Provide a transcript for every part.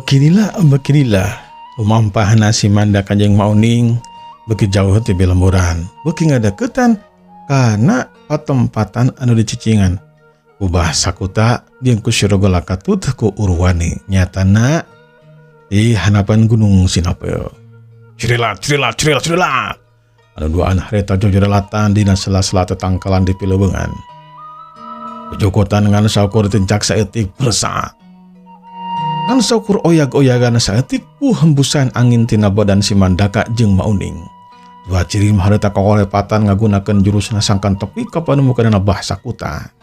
Beginilah, beginilah lumampahna si Mandaka jeung Mauning beuki jauh ti lemburan, beuki ngadeukeutan kana patempatan anu dicicingan ku Bah Sakuta jeung ku Si Rogola katut ku Urwani, nyatana di handapan Gunung Sinapel. Cirilat, cirilat, cirilat, cirilat. Anu duaan harita jojorelatan dina sela-sela tetangkalan di pilebengan. Jokotan ngan saukur tincak saeutik bersa. Ngan saukur oyag-oyagan saeutik ku hembusan angin tina badan si Mandaka jeung Mauning. Dua ciri harita kokolepatan ngagunakeun jurusna sangkan tepi ka panemukanna Bah Sakuta.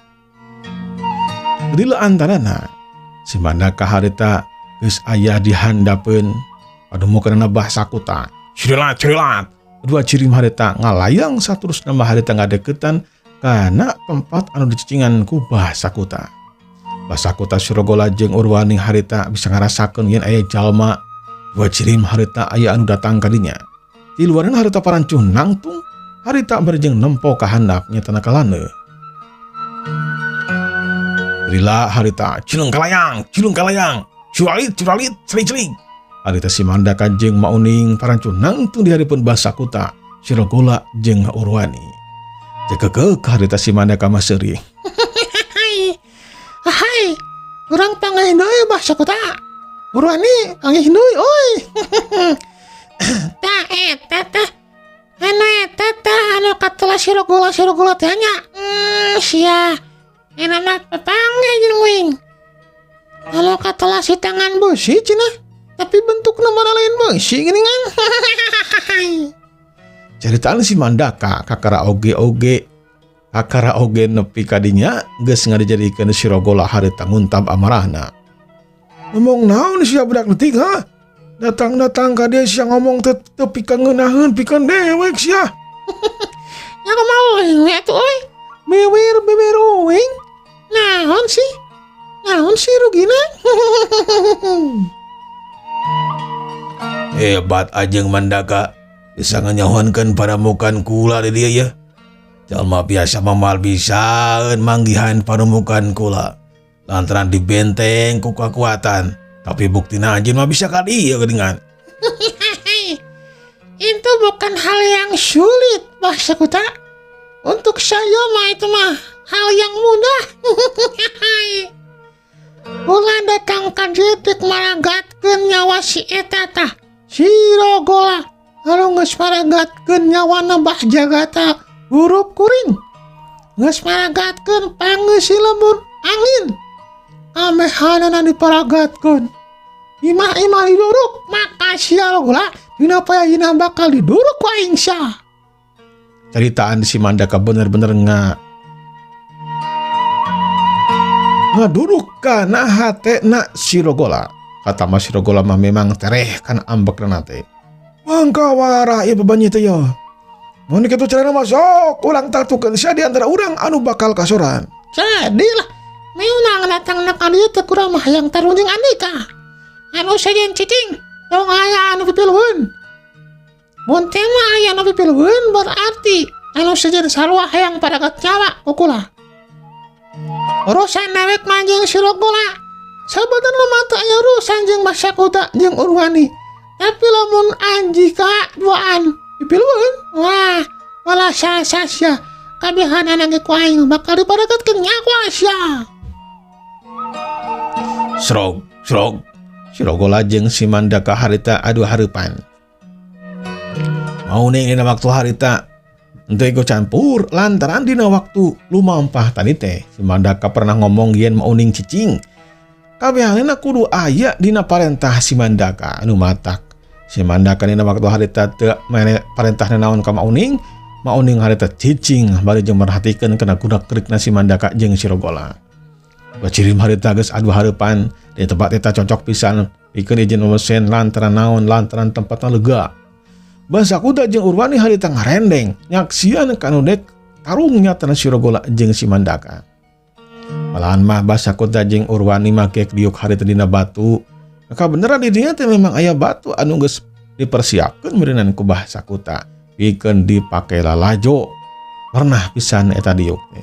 Lila antarana si Mandaka harita geus aya di handapeun panemukanna Bah Sakuta. Cirilat, cirilat. Dua ciri harita ngalayang saterusna mah harita ngadeukeutan kana tempat anu dicicingan ku Bah Sakuta. Bah Sakuta, Sirogola jeung Urwani harita bisa ngarasakeun yen aya jalma dua ciri harita aya anu datang kadinya. Di luaran harita parancuh nangtung harita berjeng nempo ka handap nyatana kalane. Lila harita cilung kalayang, cilung kalayang, curalit, curalit, celing-celing. Harita si Mandaka jeung Mauning parancuh nangtung di hareupeun Bah Sakuta, Sirogola jeung Urwani. Cekekek harita si Mandaka mah seuri. Hai, urang panggih deui, Bah Sakuta. Urwani panggih deui euy. Tah eta tah. Anu eta tah anu katelah Sirogola-sirogola teh nya. Sia. Enak mah papanggih jeung uing. Anu katelah si tangan beusi cenah. Tapi bentukna mah lain beusi geuningan. Caritaan si Mandaka kakara oge-oge kakara oge nepi kadinya geus ngadijadikeun si Rogola harita nguntab amarahna. Ngomong naon sia, budak leutik, ha? Datang-datang ka dieu sia ngomong teu teu pikangeunaheun pikeun dewek sia. Ya kumaha uing we atuh euy. Bewer-bewer uing. Naon sih? Naon sih rugina? Hebat ajeng Mandaka bisa nganyahoankeun panemukan kula di dieu ya. Jalma biasa mah moal bisaeun manggihan panemukan kula. Lantaran dibenteng ku kakuatan. Tapi buktina anjeun mah bisa ka dieu geuningan. Itu bukan hal yang sulit, Bah Sakuta. Untuk saya mah itu mah hal yang mudah. Ulah datang ka dieu teh maragatkeun nyawa si eta tah. Si Rogola. Anu geus maragatkeun nyawana Bah Jagata guru kuring. Geus maragatkeun pangeus si lembur angin. Kamehanana diparagatkeun. Imah-imah diduruk, maka sia Rogola dina payayina bakal diduruk ku aing sia. Caritaan si Mandaka bener-bener ngaduruk kana hatena si Rogola. Kata Mas Rogola mah memang tereh kana ambekna teh. Mangkawara ieu bebanyi teh ya. Mun kitu carana mah sok urang tangtukeun sia di antara urang anu bakal kasoran. Jadilah meunang datang na ka dieu teh kurang mah hayang tarung jeung andika. Anu sejen cicing tong aya anu pipilueun. Mun teh mah aya anu pipilueun berarti anu sejen sarua hayang paragat nyawa ku kula. Urusan dewek mah jeung si Rogola. Sabenerna mah teu aya urusan jeung Bah Sakuta jeung Urwani. Tapi lamun anjika duaan pipilueun, wah, malah sasasya kabehanana ge ku aing bakal diparagatkeun nyawa sia. Srog, srog. Si Rogola jeung si Mandaka harita adu hareupan. Mauning dina waktu harita henteu ikut campur lantaran dina waktu lumampah tadi teh si Mandaka pernah ngomong yen Mauning cicing. Kabehanana kudu aya dina parentah si Mandaka anu matak. Si Mandaka dina waktu harita teu mere parentahna naon ka Mauning, Mauning harita cicing bari jeung merhatikeun kana gudak-gerikna si Mandaka jeung si Rogola. Bacirim harita geus adu hareupan di tempat eta cocok pisan pikeun izin memesin lantaran naon lantaran tempatna lega. Bah Sakuta jeung Urwani harita ngarendeng nyaksian kanu dek tarung nyatana si Rogola jeung si Mandaka. Malahan mah Bah Sakuta jeung Urwani mah kek diuk harita dina batu. Maka beneran di dinya teh memang aya batu anu geus dipersiapkeun meureunan ku Bah Sakuta pikeun dipake lalajo. Pernah pisan eta diuk teh.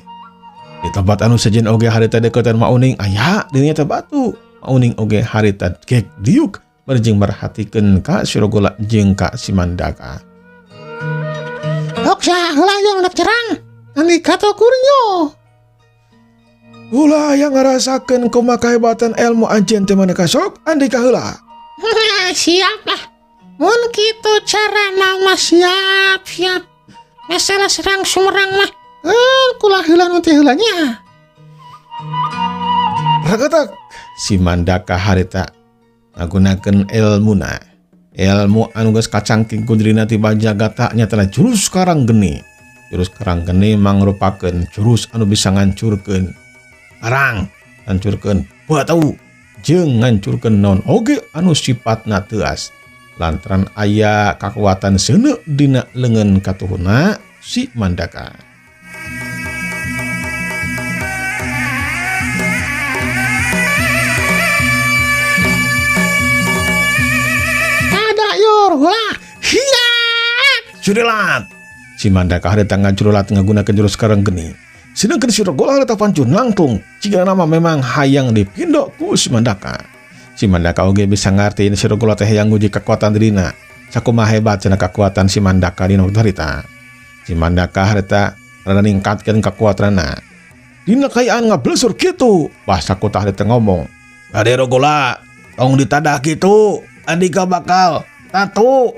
Di tempat anu sejen oge harita deukeutan Mauning aya di dinya teh batu. Mauning oge harita gek diuk berjing merhatikeun ka si Rogola jeung ka si Mandaka. Ok sia heula yang nek cerang. Andika teh kurnyo. Ulah yang ngarasakeun kumaha kehebatan ilmu anjeun teh maneka sok andika heula. Siap lah. Mun kitu cara mah siap siap. Masalah serang sumerang mah kula heula nu teh heula nya. Ragatak si Mandaka harita ngagunakeun ilmuna. Ilmu anu geus kacangking ku dirina ti Bajagata nyatana jurus karang geni. Jurus karang geni mangrupakeun jurus anu bisa ngancurkeun karang, ngancurkeun batu, jeung ngancurkeun naon oge anu sifatna teuas. Lantaran aya kakuatan seuneu dina leungeun katuhuna si Mandaka. Ada yor lah, hiya. Curelat. Si Mandaka harita ngacurelat ngagunakeun jurus karang geni. Sedangkan si Rogola harita pancun langtung. Jika nama memang hayang dipindok ku si Mandaka. Si Mandaka oge bisa ngartiin si Rogola teh hayang nguji kekuatan dirina. Sakumaha hebat cenah kekuatan si Mandaka dina waktu harita. Si Mandaka harita rada ningkatkeun kekuatanna. Dina kayaan ngablesur kitu. Bahasa kota harita ngomong, "Ade Rogola, tong ditadah kitu, andika bakal tatu.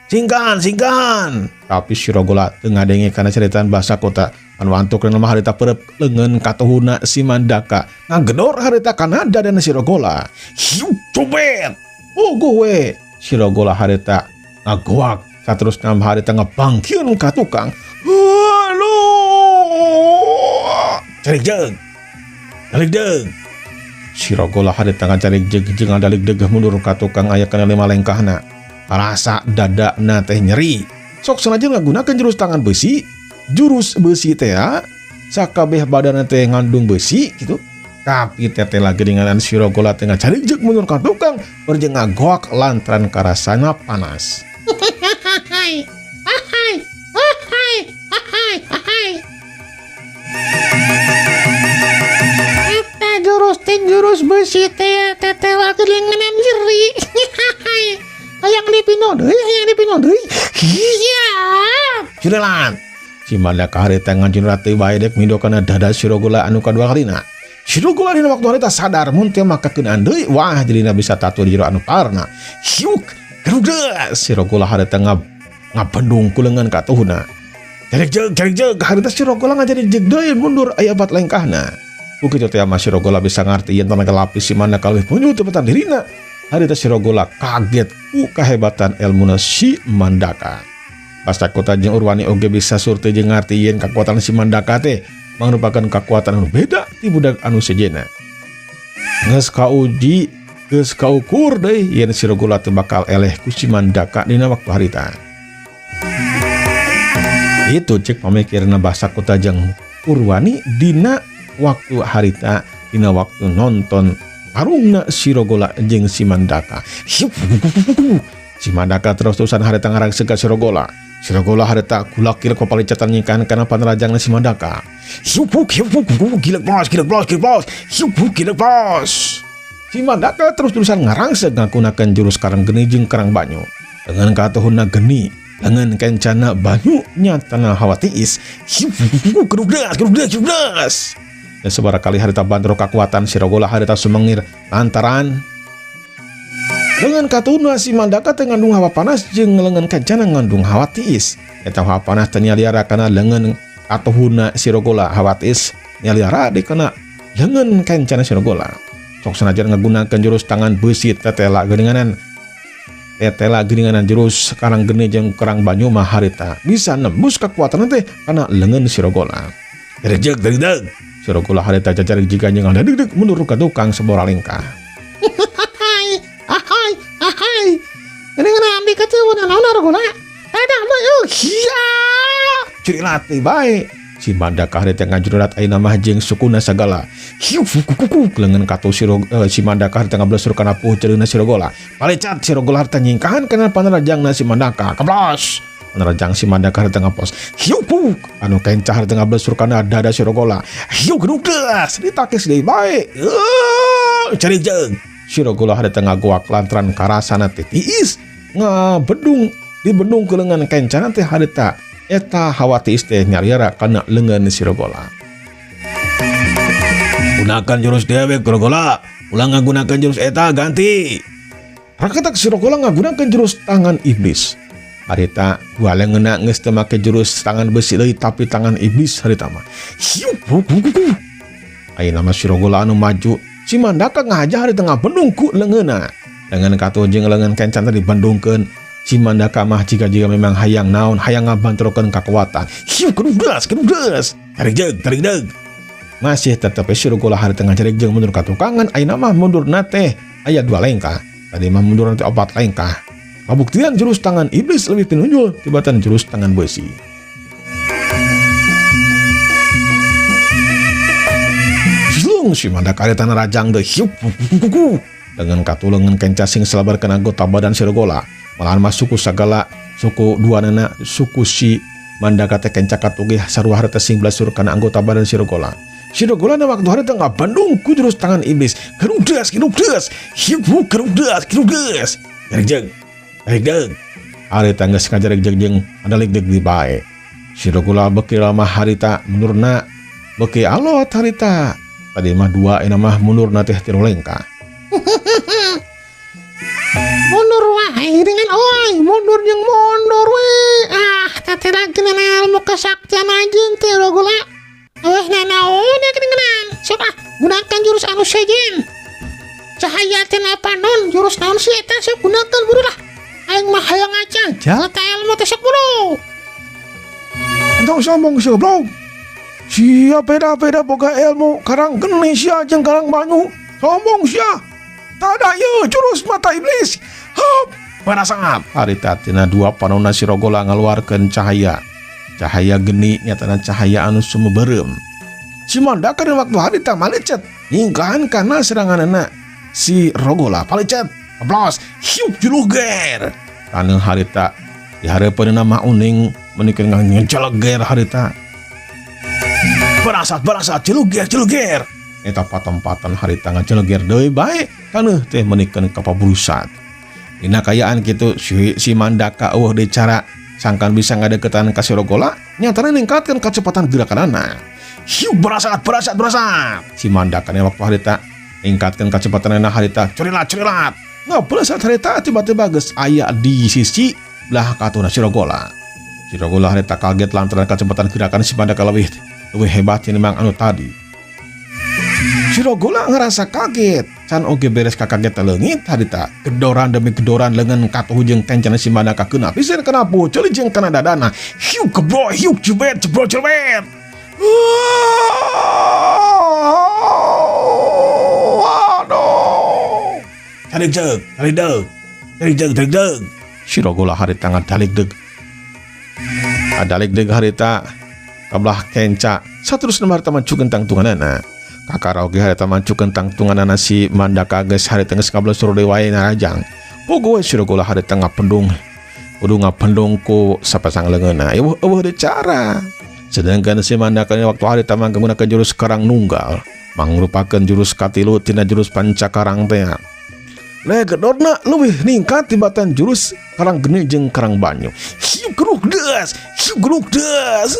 Singkahan, singkahan." Tapi si Rogola teu ngadenge kana ceritaan bahasa kota. Anu antuk dina mah harita perep leungeun katuhuna si Mandaka. Ngagedor harita kana dadana si Rogola. Hiu cobet. Oh we. Si Rogola harita ngagoak. Saterusna mah harita ngebangkieun ka tukang. Halo. Cari jeug. Dalik deug. Si Rogola harita ngacarik jeug jeung ngadalik deug mundur ka tukang aya kana 5 lengkahna. Rasa dadana teh nyeri. Sok sanajan ngagunakeun jurus tangan besi, jurus besi teh sakabeh badanna teh ngandung besi gitu. Tapi teteh lagi dengan si Rogola teh ngacarik jeug mundur ka tukang berjeng ngagoak lantaran karasana panas. Hai, hai, hai, hai, hai. Eta jurus teh jurus besi teh teteh lagi dengan nyeri. Hayang dipino deui, hayang dipino deui. Iya. Jurelan. Si Mandaka harita ngajurat teh bae dek mindo kana dada si Rogola anu kadua kalina. Si Rogola dina waktu harita sadar mun teh maka keunaan deui, wah jadina bisa tatu di jero anu parna. Hiuk, gerudes. Si Rogola harita ngabendung ku leungeun katuhuna. Jarik jeug, jarik jeug, harita si Rogola ngajari jeug deui mundur aya bat lengkahna. Ku kitu teh mah si Rogola bisa ngarti yen tenaga lapis si Mandaka leuwih punjul tebatan dirina. Harita si Rogola kaget ku kahebatan elmuna si Mandaka. Basta kota jeung Urwani oge bisa surti jeung ngarti yen kakuatan si Mandaka teh mangrupakeun kakuatan anu beda ti budak anu sejenna. Geus kauji, geus kaukur deui yen si Rogola teh bakal eleh ku si Mandaka dina waktu harita. Itu cek pamikirna basa kota jeung Urwani dina waktu harita, dina waktu nonton tarungna si Rogola jeung si Mandaka. Si Mandaka terus-terusan harita ngarangsek ka si Rogola. Si Rogola harita kulakil ku palicatan nyingkahan kana panrajangna si Mandaka. Hiupuk hiupuk gilek bos gilek bos gilek bos hiupuk gilek bos. Si Mandaka terus-terusan ngarangsek ngagunakeun jurus karang geni jeung karang banyu. Dengan katuhuna geni, lengan kencana banyu nyatana hawa tiis. Hiupuk gerugdas gerugdas gerugdas. Dan sabaraha kali harita bandro kakuatan si Rogola harita sumengir lantaran lengan katuna si Mandaka teh ngandung hawa panas jeung lengan kencana ngandung hawa tiis. Eta hawa panas teh nyaliara kana lengan katuhuna si Rogola, hawa tiis nyaliara di kana lengan kencana si Rogola. Sok sanajan ngagunakeun jurus tangan besi tetela geuninganan. Tetela geuninganan jurus karang geni jeung kerang banyu mah harita bisa nembus kekuatan teh kana lengan si Rogola. Derejeg derejeg. Si Rogola harita cacarik jika jeung ngadeg-deg mundur ka tukang sabora lengkah. Ahai, ahai, ahai. Ini ngana andika teh naon Rogola? Ada mah euy. Hiya. Curilat teh bae. Si Mandaka harita ngajurat ayeuna mah jeung sukuna sagala. Hiu kukuku leungeun katu si Mandaka harita ngablesur kana puh ceureuna si Rogola. Palecat si Rogola harita nyingkahan kana panrajangna si Mandaka. Kablos. Panrajang si Mandaka harita ngapos. Hiu puk anu kencah harita ngablesur kana dada si Rogola. Hiu gerudas ditakis deui bae. Cari jeung. Si Rogola harita ngagoak lantaran karasana teh tiis ngabedung dibendung ke lengan kencana teh harita eta hawa tiis teh nyariara kana lengan si Rogola. Gunakan jurus dewek Rogola, ulah ngagunakan jurus eta ganti. Raketak si Rogola ngagunakan jurus tangan iblis. Harita dua leungeunna geus teu make jurus tangan besi deui tapi tangan iblis harita mah. Hiup Ayeuna mah si Rogola anu maju, si Mandaka ngahaja harita ngabendung ku leungeunna. Lengan katuh jeung leungeun kencan teh dibendungkeun. Si Mandaka mah jiga-jiga memang hayang naon, hayang ngabantrokeun kakuatan. Hiup kedudas kedudas. Tarik jeug, tarik deug. Masih tetep si Rogola harita ngajarik jeung mundur ka tukangan, ayeuna mah mundurna teh aya dua lengkah. Tadi mah mundur teh opat lengkah. Kabuktian jurus tangan iblis lebih pinunjul tibatan jurus tangan besi. Slung si Mandaka harita narajang deui hiup kuku. Dengan katulengan kenca sing selabar kana anggota badan si Rogola. Malahan mah suku sagala suku dua nana suku si Mandaka teh kenca katugih sarua harita sing belasur kana anggota badan si Rogola. Si Rogola na waktu harita ngabandung ku jurus tangan iblis. Kerudas kerudas hiup kerudas kerudas. Tarik jeung. Tarik deug. Harita geus ngajarek jeung jeung adalik deug di bae. Si Rogola beuki lama harita mundurna beuki alot harita. Tadi mah dua ayeuna mah mundurna teh tilu lengkah. Mundur wae dengan oi, mundur jeung mundur we. Ah, teh lagi nana ilmu kesaktian anjeun teh Rogola. Eueuh nanaon ya kedengeran. Sok ah, gunakan jurus anu sejen. Cahaya teh panon, jurus naon sih eta sok gunakan buru lah. Aing mah hayang aja, jala teh ilmu teh sok buru. Entong sombong sia goblok. Sia beda-beda boga ilmu karang geni sia jeung karang banyu. Sombong sia. Tada ieu jurus mata iblis. Hup, parasap. Harita tina dua panonna si Rogola ngaluarkeun cahaya. Cahaya geni nyatana cahaya anu sumeberem. Si Mandaka dina waktu harita malecet nyingkahan kana seranganana si Rogola palecet. Ablos, hiup juluger. Taneuh harita dihareupeunna mah uning meunikeun ngejeleger harita. Barasat barasat juluger juluger. Eta patempatan harita ngajeleger deui bae taneuh teh meunikeun kapabrusat. Dina kayaan kitu si Mandaka eueuh deui cara sangkan bisa ngadeukeutan ka si Rogola nyatana ningkatkeun kecepatan gerakanana. Hiup barasat barasat barasat. Si Mandaka nya waktu harita ningkatkeun kecepatanana harita curilat curilat. Ngabrasat harita tiba-tiba geus aya di sisi belah katuna si Rogola. Si Rogola harita kaget lantaran kecepatan gerakan si Mandaka leuwih leuwih hebat tinimbang anu tadi. Si Rogola ngerasa kaget. Can oge beres kakaget leungit harita. Gedoran demi gedoran leungeun katuh jeung kencana si Mandaka keuna pisan kana puceul jeung kana dadana. Hiuk gebro hiuk jebet jebro jebet. Aduh. Tarik jeug, tarik deug. Tarik jeug, tarik deug. Si Rogola harita ngadalik deug. Adalik deug harita kabelah kenca. Saterusna harita macukeun tangtunganana. Kakara oge harita macukeun tangtunganana si Mandaka geus harita geus ngablesur deui wae narajang. Pogo we si Rogola harita ngapendung. Kudu ngapendung ku sapasang leungeunna. Eueuh eueuh deui cara. Sedangkan si Mandaka waktu harita mah menggunakan jurus karang nunggal, mangrupakeun jurus katilu tina jurus pancakarang teh. Leh gedorna leuwih ningkat tibatan jurus karang geni jeung karang banyu. Hiu geruk deus, hiu geruk deus.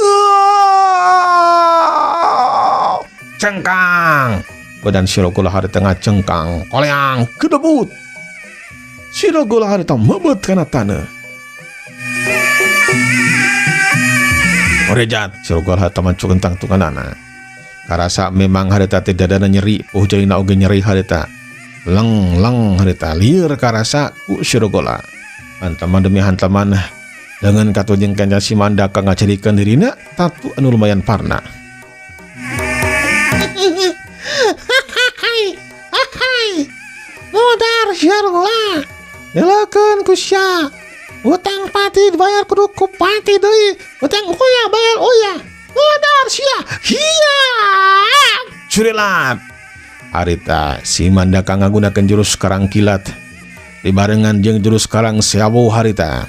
Cengkang. Badan si Rogola harita ngacengkang, koleang, kedebut. Si Rogola harita mebet kana taneuh. Orejat, si Rogola harita macukeun tangtunganana. Karasa memang harita teh dadana nyeri, puh jalina oge nyeri harita. Leng leng harita lieur karasa ku si Rogola. Hantaman demi hantaman dengan katuh jeung kenca si Mandaka ngajadikeun dirina tatu anu lumayan parna. Hai, hai. Modar si Rogola. Delakeun ku sia. Utang pati dibayar kudu ku pati deui. Utang oya bayar oya. Modar sia. Hiya. Curilat. Harita si Mandaka ngagunakeun jurus karang kilat dibarengan jeung jurus karang sewu harita.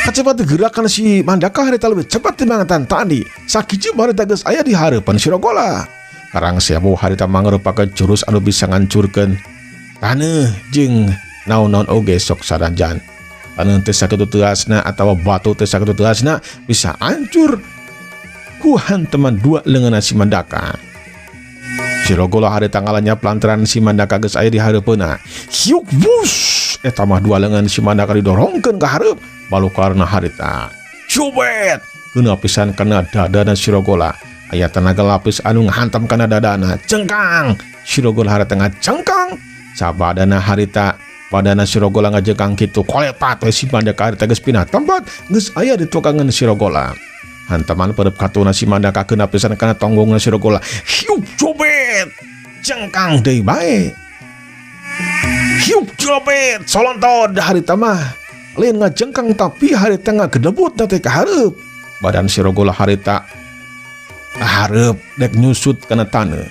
Kacepat gerakan si Mandaka harita lebih cepat tibangatan tadi. Sakieu harita geus aya di hareupan si Rogola. Karang sewu harita mangrupakeun jurus anu bisa ngancurkeun Taneuh jeung naon-naon oge sok sanajan. Taneuh teh sakitu teuasna atawa batu teh sakitu teuasna bisa hancur ku hanteman dua leungeunna si Mandaka. Si Rogola harita ngalanyap lantaran si Mandaka geus aya di hareupeunna. Hiuk bus eta mah dua leungeun si Mandaka didorongkeun ka hareup balukarna harita. Cubet kena pisan kana dadana si Rogola. Aya tenaga lapis anu ngahantam kana dadana. Cengkang si Rogola harita ngacengkang sabadana harita padana si Rogola ngajengkang kitu kolepat we si Mandaka harita geus pindah tempat geus aya di tukangan si Rogola. Hantaman perep katuna si Mandaka kena pisan kana tonggongna si Rogola. Hiup cobet cengkang deui bae. Hiup cobet solontod harita mah lain ngajengkang tapi harita ngagedebut teh ka hareup. Badan si Rogola harita hareup dek nyusut kana taneuh.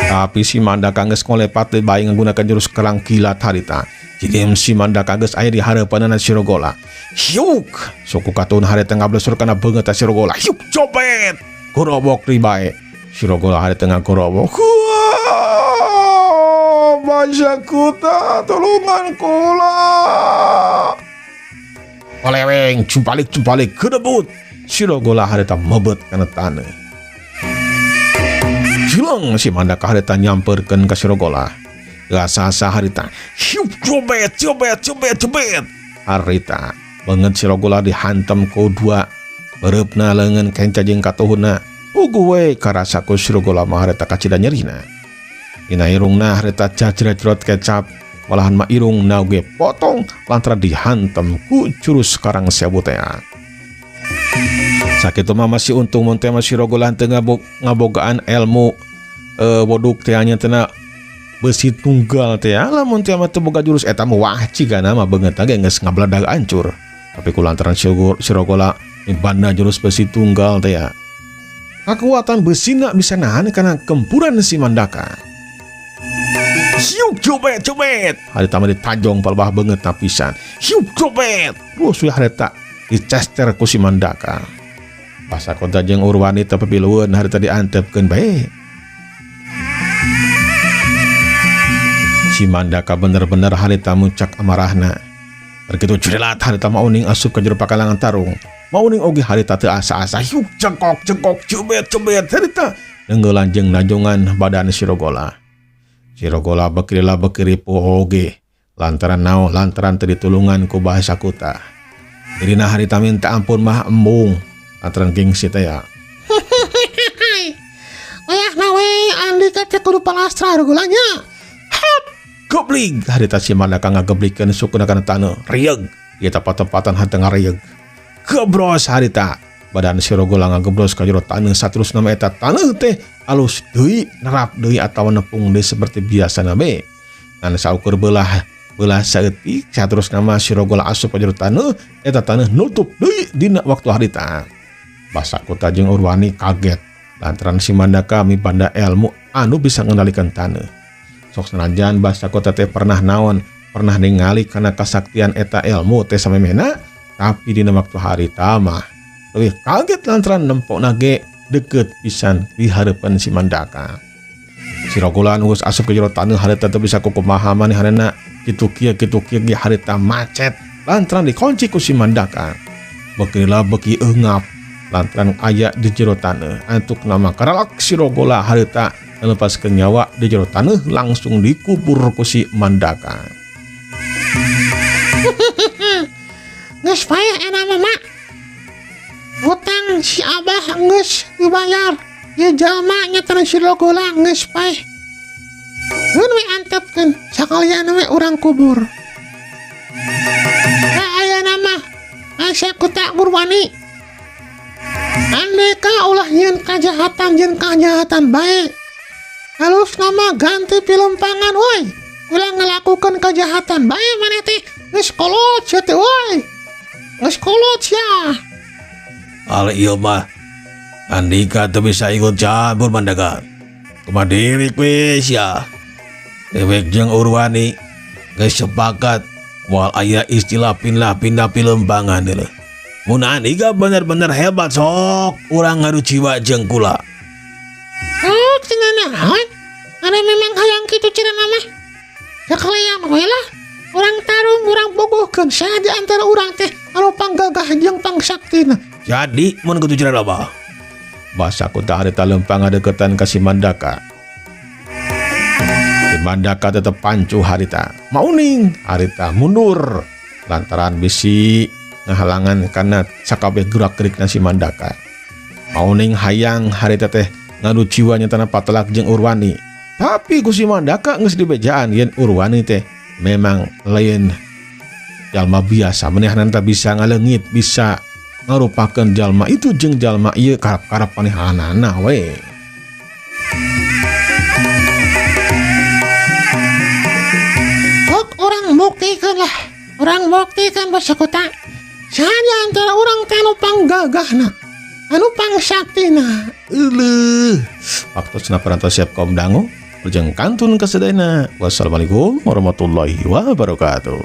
Tapi si Mandaka geus ngolepat deui bae nggunakeun jurus kerang kilat harita. Jadi si Mandaka geus aya di hareupeunana si Rogola. Hiuk suku katun harita ngablesur kana beungeut si Rogola. Hiuk cobet gorobok deui bae. Si Rogola harita ngagorobok. Huaa, Bajakuta tulungan kula. Oleweng cumpalik cumpalik gedebut. Si Rogola harita mebet kana taneuh. Cileng si Mandaka harita nyamperkeun ka si Rogola. Gasasa harita. Hiup cobet cobet cobet cobet. Harita beungeut si Rogola dihantam ku dua bereupna leungeun kenca jeung katuhunna. Puguh we karasa ku si Rogola mah harita kacida nyerina. Dina irungna harita jajret-jrot kecap. Malahan mah irungna oge potong lantaran dihantam ku jurus karang sewu teh. Sakitu mah masih untung mun teh mah si Rogola teu ngabogaan ilmu boduk teh nya teh besi tunggal teh. Lamun teh mah teu boga jurus eta mah wah cigana mah beungeut ge geus ngabledag hancur. Tapi ku lantaran si Rogola mibanda jurus besi tunggal teh ya. Kekuatan besina bisa nahan karena gempuran si Mandaka. Hiuk cobet cobet. Harita mah ditajong palbah beungeut pisan. Hiuk cobet. Terus we harita dicester ku si Mandaka. Basakota jeung Urwani teh pipilueun harita diantepkeun bae. Si Mandaka bener-bener harita muncak amarahna. Begitu jrelat harita mauning asup ka jero pakalangan tarung. Mauning oge harita teu asa-asa. Hiuk jengkok jengkok cobet cobet harita neunggelan jeung najongan badan si Rogola. Si Rogola bekirila bekiri oge lantaran nao lantaran teu ditulungan ku bahasa kuta. Dirina harita minta ampun mah embung lantaran gengsi teh ya. Wayahna we andika teh kudu palastra Rogolanya. Hap goblig harita si Mandaka ngageblikeun sukuna kana taneuh. Rieug ieu tempat-tempatan hate ngareug. Gebros harita badan si Rogola ngagebros ka jero taneuh saterusna mah eta taneuh teh alus deui nerap deui atawa nepung deui seperti biasana be. Ngan saukur belah belah saeutik saterusna mah si Rogola asup ka jero taneuh eta taneuh nutup deui dina waktu harita. Basakota jeung Urwani kaget lantaran si Mandaka mibanda ilmu anu bisa ngendalikan taneuh. Sok sanajan Basakota teh pernah naon pernah ningali kana kasaktian eta ilmu teh samemehna, tapi dina waktu harita mah leuwih kaget lantaran nempok nage deket pisan di hareupeun si Mandaka. Si Rogola anu geus asup ke jero taneuh harita teu bisa kukumaha manehanna kitu kieu kitu kieu ge harita macet lantaran dikunci ku si Mandaka. Beukirila beuki eungap lantaran aya di jero taneuh. Antuk nama karalak si Rogola harita lepaskeun nyawa di jero taneuh langsung dikubur ku si Mandaka. Geus paeh eta mah mak. Utang si Abah geus dibayar. Ieu jalma nya teh si Rogola geus paeh. Keun we antepkeun sakalian we urang kubur. Ka ayana mah asa kuta Urwani. Andeka ulah nyieun kajahatan jeung kajahatan bae. Halus nama ganti pilumpangan woi. Ulah ngelakukan kejahatan bae maneh teh geus kolot sia teh woi. Geus kolot sia. Al ieu mah andika teu bisa ikut campur Mandaka. Kumaha dewek we sia. Dewek jeung Urwani geus sepakat moal aya istilah pindah-pindah pilempangan deuleu. Mun andika bener-bener hebat sok urang ngadu jiwa jeung kula. Oh, cenah naon? Ada memang hayang kitu cenah mah. Sakalian we lah. Urang tarung urang bogohkeun saha di antara urang teh anu panggagah jeung pangsaktina. Jadi mun kitu cenah Abah. Basakuta harita lempang ngadeukeutan ka si Mandaka. Si Mandaka tetep pancuh harita. Mauning harita mundur lantaran bisi ngahalangan kana sakabeh gerak-gerikna si Mandaka. Mauning hayang harita teh ngadu ciwa nyatana patelak jeung Urwani. Tapi ku si Mandaka geus dibejaan yen Urwani teh memang lain jalma biasa, manehna teh bisa ngaleungit, bisa ngarupakeun jalma itu jeung jalma ieu karep-karep manehanana we. Sok urang buktikeun lah. Urang buktikeun Basakuta. Saha di antara urang teh anu panggagahna, anu pangsaktina. Euleuh. Waktosna parantos siap kaum dangu, wilujeng kantun ka sadayana. Wassalamualaikum warahmatullahi wabarakatuh.